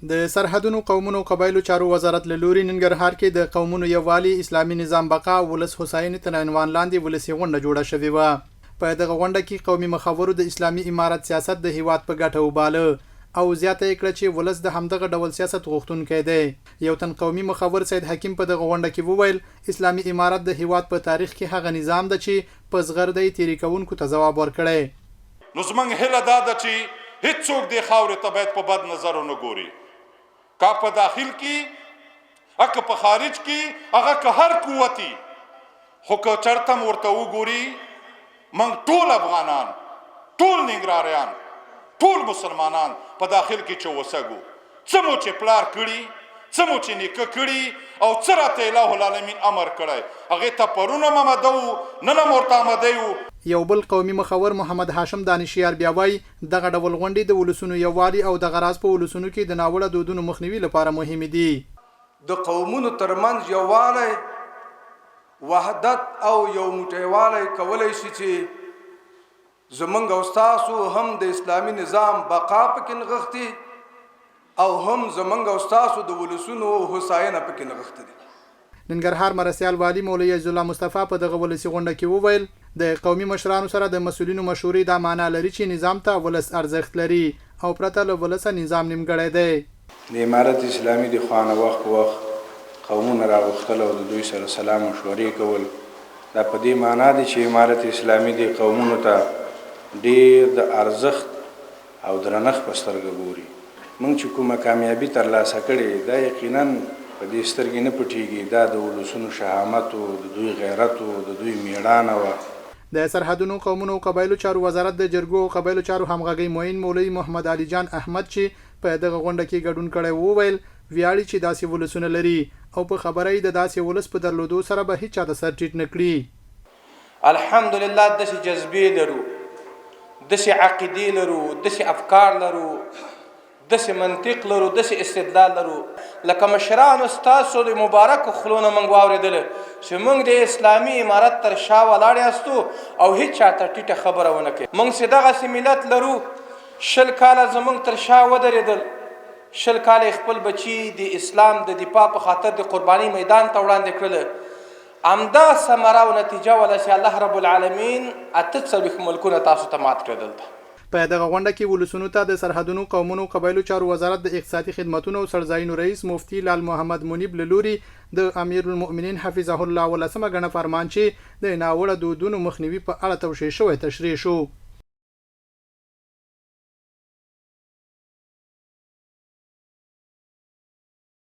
د سرحدونو، قومونو او قبایلو چارو وزارت له لوري ننګرهار کې د قومونو یووالي، اسلامي نظام بقا او ولس هوساینې تر عنوان لاندې ولسي غونډه جوړه شوې وه. په دغه غونډه کې قومي مخورو د اسلامي امارت سیاست د هیواد په ګټه وباله او زیاته یې کړه چې ولس د همدغه ډول سیاست غوښتونکی دی. یو تن قومي مخور سید حکیم په دغه غونډه کې وویل، اسلامي امارت د هیواد په تاریخ کې هغه نظام ده چې په زغرده یې تیري کوونکو ته ځواب ورکړی. نو زمونږ هیله دا ده چې هیڅوک دې خاورې ته باید په بد نظر ونه ګوري، که په داخل کې او که په خارج کې، هغه که هر قوت وي، خو که چرته هم ورته وګوري، مونږ ټول افغانان، ټول ننګرهاریان، ټول مسلمانان په داخل کې چې وسګو، څه مو چې پلار کړي، څه مو چې نیکه کړي او څه راته اله العالمین امر کړی، هغې ته پرون هم اماده وو، نن هم ورته اماده یو. یو بل قومي مخور محمد هاشم دانشیار بیا وايي، دغه ډول غونډې د ولسونو یووالي او دغه راز په ولسونو کې د ناوړه دودونو مخنیوي لپاره مهمې دي. د قومونو ترمنځ یووالی، وحدت او یو موټیوالی کولی شي چې زمونږ او ستاسو هم د اسلامي نظام بقا پکې نغښتې او هم زمونږ او ستاسو د ولسونو هوساینه پکې نغښتې ده. ننګرهار مرستیال والي مولوي عزیزالله مصطفی په دغه ولسي غونډه کې وویل، د قومي مشرانو سره د مسؤلینو مشورې دا مانا لري چې نظام ته ولس ارزښت لري او پرته له ولسه نظام نیمګړی دی. د امارت اسلامي د خوا نه وخت په وخت قومونه راغوښتل او د دوی سره سلا مشورې کول دا په دې مانا دي چې امارت اسلامي دې قومونو ته ډېر د ارزښت او درنښت په سترګه ګوري. موږ چې کومه کامیابي ترلاسه کړې، دا یقیناً په دې سترګې نه پټېږي، دا د ولسونو شهامت و، د دوی غیرت و، د دوی مېړانه وه. د سرحدونو، قومونو او قبایلو چارو وزارت د جرګو او قبایلو چارو همغږۍ معین مولوي محمد علي جان احمد چې په دغه غونډه کې ګډون کړی و وویل، ویاړي چې داسې ولسونه لري او په خبره یې د داسې ولس په درلودو سره به هیچا ته سر ټیټ نه کړي. الحمدلله داسې جذبې لرو، داسې عقیدې لرو، داسې افکار لرو، داسې منطق لرو، داسې استدلال لرو، لکه مشرانو ستاسو د مبارکو خولو نه موږ واورېدل چې موږ د اسلامي امارت تر شا ولاړ یاستو او هیچا ته ټیټه خبره ونه کوي. موږ چې دغسې ملت لرو، 20 کاله زموږ تر شا ودرېدل، 20 کاله یې خپل بچي د اسلام د دفاع په خاطر د قربانۍ میدان ته وړاندې کړل، همدا ثمره او نتیجه وله چې الله رب العالمین 48 ملکونه تاسو ته مات کړل دلته. په دغه غونډه کې ولسونو ته د سرحدونو، قومونو او قبایلو چارو وزارت د اقتصادي خدمتونو او څړځایونو رئیس مفتي لعل محمد منیب له لوري د امیرالمؤمنین حفظه الله اولسمه ګڼه فرمان چې د ناوړه دودونو مخنیوي په اړه توشیح شوی تشریح شو.